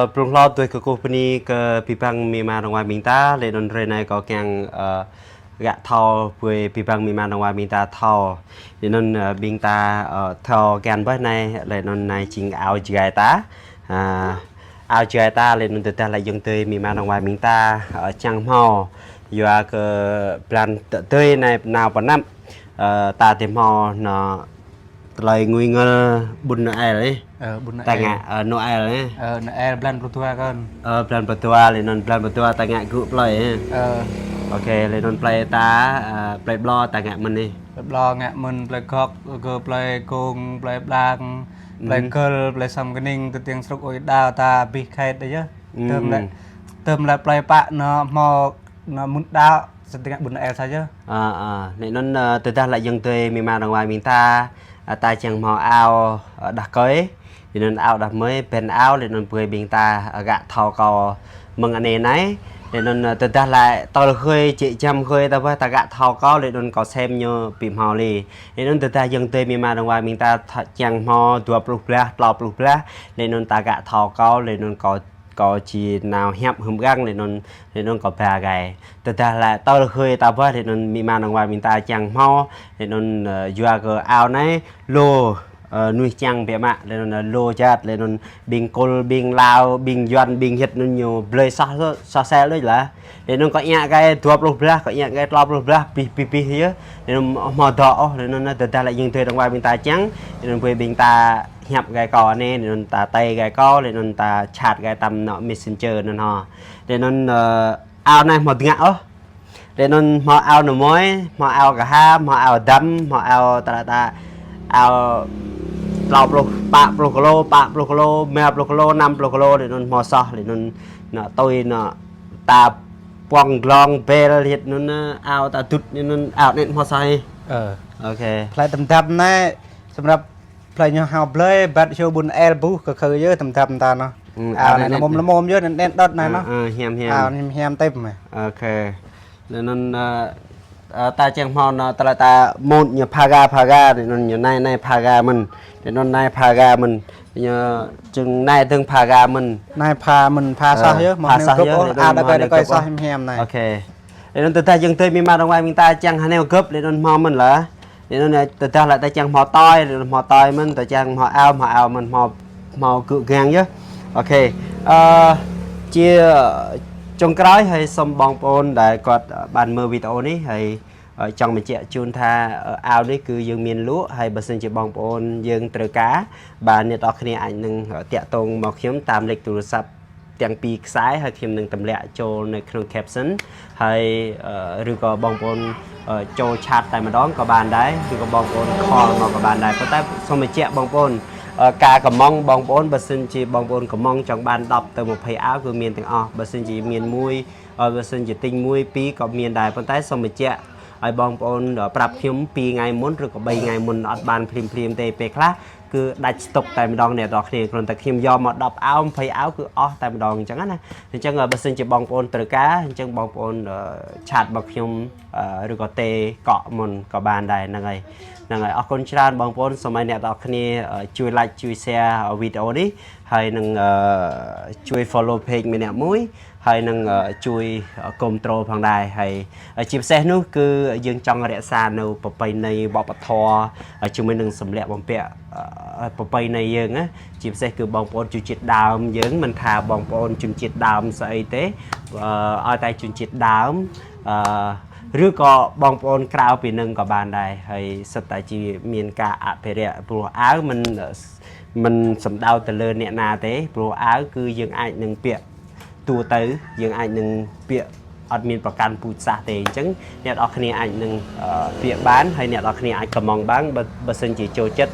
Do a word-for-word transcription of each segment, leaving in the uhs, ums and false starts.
Ơ, blung hlâo tui kơkuh bơni kơ abih bang amĭ ama dơ̆ng wa ƀing ta, lĕ anŭn hrơi anai kâo kiăng, ơ, gah thâo brơi abih bang amĭ ama dơ̆ng wa ƀing ta thâo. Lĕ anŭn, ơ, ƀing ta, ơ, thâo kiăng ƀơi anai, lĕ anŭn anai jing ao jơgai ta. A, ao jơgai ta, lĕ anŭn tơdah laĭ ayŏng adơi amĭ ama dơ̆ng wa ƀing ta, ơ, čang hmâo. Yua kơ blan tơ-, tơi anai nao pơ anăp, ơ, ta tơ hmâo anŏ tơlơi ngui ngơ ƀun Noel ih. Ơ, ƀun Noel. Ta ngă, ơ, Noel ih. Ơ, Noel blan pluh dua kơn. Ơ, blan pluh dua, lĕ anŭn blan pluh dua ta ngă gŭ plơi ih. Ơ. Ok, lĕ anŭn plơi ta, ơ, plơi Blo ta ngă mơ̆n ih. Plơi Blo ngă mơ̆n, plơi Gŏk, kơ plơi Kông, plơi Blang, plơi Gơl, plơi Săm Kơning, tơ tiang srŭk ôi đao ta abih khĕt đơi yơh. Tơm lĕ, tơm lĕ plơi pă anŏ hmâo anŏ mŭt đao, sĭt tơ ngă ƀun Noel sa yơh. Ơ, ơ, lĕ anŭn, ơ, tơdah laĭ ayŏng adơi amĭ ama dơ̆ng wa ƀing ta, ơ, ta čang hmâo ao, ơ, đah kơi, lĕ anŭn ao đah mơi, ƀĕn ao, lĕ anŭn brơi ƀing ta, ơ, gah thâo kâo mơ̆ng anai anai. Lĕ anŭn, ơ, tơdah laĭ tơl hrơi, jĕ jăm hrơi ta ƀuh ta gah thâo kâo, lĕ anŭn kâo sem ñu ƀu hmâo lĕ. Lĕ anŭn tơdah ayŏng adơi amĭ ama dơ̆ng wa ƀing ta tha-, čang hmâo dua pluh blah, klâo pluh blah, lĕ anŭn ta gah thâo kâo, lĕ anŭn kâo kâo či nao hiăp hơ̆m găng lĕ anŭn, lĕ anŭn kâo ba gai. Tơdah laĭ tơl hrơi ta ƀuh lĕ anŭn amĭ ama dơ̆ng wa ƀing ta čang hmâo, lĕ anŭn, ơ, yua kơ ao anai lu, ơ, mơnuih čang biă mă, lĕ anŭn, ơ, lu jăt, lĕ anŭn ƀing Kol, ƀing Lao, ƀing Yuan, ƀing Hiet anŭn ñu blơi soh, soh sel đôč lah. Lĕ anŭn kâo iă gai dua pluh blah, kâo iă gai klâo pluh blah, abih, abih, abih yơh. Lĕ anŭn hmâo dŏ ôh, lĕ anŭn tơdah laĭ ayŏng adơi dơ̆ng wa ƀing ta čang, lĕ anŭn brơi ƀing ta hiăp gai kâo anai, lĕ anŭn ta tơi gai kâo, lĕ anŭn ta chat gai tơm anŏ Messenger anŭn hŏ. Lĕ anŭn, ơ, ao anai hmâo dơngă ôh. Lĕ anŭn hmâo ao nao mơi, hmâo ao kơha, hmâo ao dăm, hmâo ao tơlơi ta, ao klâo pluh, pă pluh kilo, pă pluh kilo, rơma pluh kilo, năm pluh kilo, lĕ anŭn hmâo soh, lĕ anŭn anŏ tui anŏ ta puăng glông bel hiet anŭn, ơ, ao ta dŭt, lĕ anŭn ao anai hmâo soh ih. Ơ. Ok. Plơi tơm dăm anai, sămrăp plơi ñu hao blơi, băt hiu ƀun Noel ƀuh kơ khư yơh tơm dăm ta anŭn. Ao anai anŭn lơmom lơmom yơh, anŭn đen đŏt anai anŭn. Ơ, hiam hiam. Ao anai hiam tơm mơ̆. Ok. Lĕ anŭn, ơ, ơ, ta čang hmâo anŏ tơlơi ta mŭt ñu pha ga pha ga, lĕ anŭn ñu anai anai pha ga mơ̆n. Lĕ anŭn anai pha ga mơ̆n. Ñu čang anai dơ̆ng pha ga mơ̆n. Anai pha mơ̆n, pha soh yơh, hmâo pha soh yơh, lĕ anŭn hmâo anai gơ̆p ôh, ao đah kơi đah kơi soh hiam hiam anai. Ok. Lĕ anŭn tơdah ayŏng adơi amĭ ama dơ̆ng wa ƀing ta čang hơneo gơ̆p, lĕ anŭn hmâo mơ̆n lah. Lĕ anŭn, ơ, tơdah laĭ ta čang hmâo tơi, lĕ anŭn hmâo tơi mơ̆n, ta čang hmâo ao, hmâo ao mơ̆n, hmâo, hmâo gơ̆ găng yơh. Ok. Ơ, či, ơ, čŏng krơi hơi sŏm ƀơ̆ng ƀôn đah kơt, ơ, ƀan mơ video anai hơi, ơ, čŏng mơčĕ čun tha, ơ, ao anai kơ yơ̆ng min lu hơi bơ sĭn či ƀơ̆ng ƀôn yơ̆ng trơ ka, ƀă nĕt ôk anai ăt năng, ơ, tiăk tông mơ̆ hiam tam lĕk tơlơi sap tiang pi ksai hơi khiêm năng tơm lĕ čô anai khnung caption hơi, ơ, rư kơ ƀơ̆ng ƀôn, ơ, čô chat tai mơdong kơ ƀan đah, rư kơ ƀơ̆ng ƀôn call mơ̆ kơ ƀan đah. Pơtă sŏm mơčĕ ƀơ̆ng ƀôn, ơ, ka kơmŏng ƀơ̆ng ƀôn, bơ sĭn či ƀơ̆ng ƀôn kơmŏng čŏng ƀan đŏp tơ mơ̆ phơi ao kơ min tơ̆ng ôh, bơ sĭn či min mui, ơ, bơ sĭn či tĭng mui pi kơ min đah. Pơtă sŏm mơčĕ hơi ƀơ̆ng ƀôn, ơ, prăp hiam pi ngai mơ̆n, rư kơ ƀai ngai mơ̆n ăt ƀan phlim phlim tê pê khlah. Kơ đah stop tai mơdong nĕt ôk anai, kơnơ̆ng ta khiêm yua mơ̆ đŏp ao, phơi ao kơ ôh tai mơdong čang anai. Čang, ơ, bơ sĭn či ƀơ̆ng ƀôn trơ ka, čang ƀơ̆ng ƀôn, ơ, chat ƀơ̆ng hiam, ơ, rư kơ tê kơ mơ̆n kơ ƀan đah năng hơi. Năng hơi, ơ, kơnơ̆ng čran ƀơ̆ng ƀôn, sŏm ai nĕt ôk anai, ơ, čui like, čui share, ơ, video anai, hơi năng, ơ, čui follow page mơ̆ nĕ mui. Hơi năng, ơ, čui, ơ, kơmtrô phang đah hơi. Ơ, či pơseh anŭn kơ yơ̆ng čŏng rĕ sa anŭn pơpơi anai ƀơ̆ pơtô, ơ, čơmơi năng sơmlĕ ƀơ̆ng pĕ, ơ, pơpơi anai yơ̆ng, ơ. Či pơseh kơ ƀơ̆ng ƀôn čun čit đam yơ̆ng, mơ̆n tha ƀơ̆ng ƀôn čun čit đam sa ai tê, ơ, ai tai čun čit đam, ơ, rư kơ ƀơ̆ng ƀôn krao pi năng kơ ƀan đah hơi sĭt ta či min ka ă pê rĕ bruă ao mơ̆n, ơ, mơ̆n sơm đao tơlơi nĕ na tê, bruă ao kơ yơ̆ng ai năng pĕ tu tơ, yơ̆ng ai năng pĕ ăt min pơkăn put sah tê. Čang, nĕt ôk anai ai năng, ơ, pĕ ƀan, hơi nĕt ôk anai ai kơmŏng ƀơ̆ng, bơ, bơ sĭn či čô čet,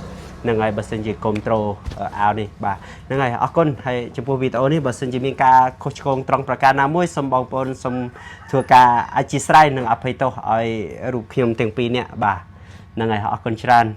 năng hơi bơ sĭn či kơmtrô, ơ, ao anai, ƀă. Năng hơi, ơ, kơnơ̆ng hơi, čơpŭ video anai, bơ sĭn či min ka kơ̆ čơkông trong prăk ka nao mui, sŏm ƀơ̆ng ƀôn, sŏm thua ka, ơ, či srai năng ăp hơi tŏh, hơi rup hiam tơ̆ng pi nĕ, ƀă. Năng hơi, ơ, kơnơ̆ng čran.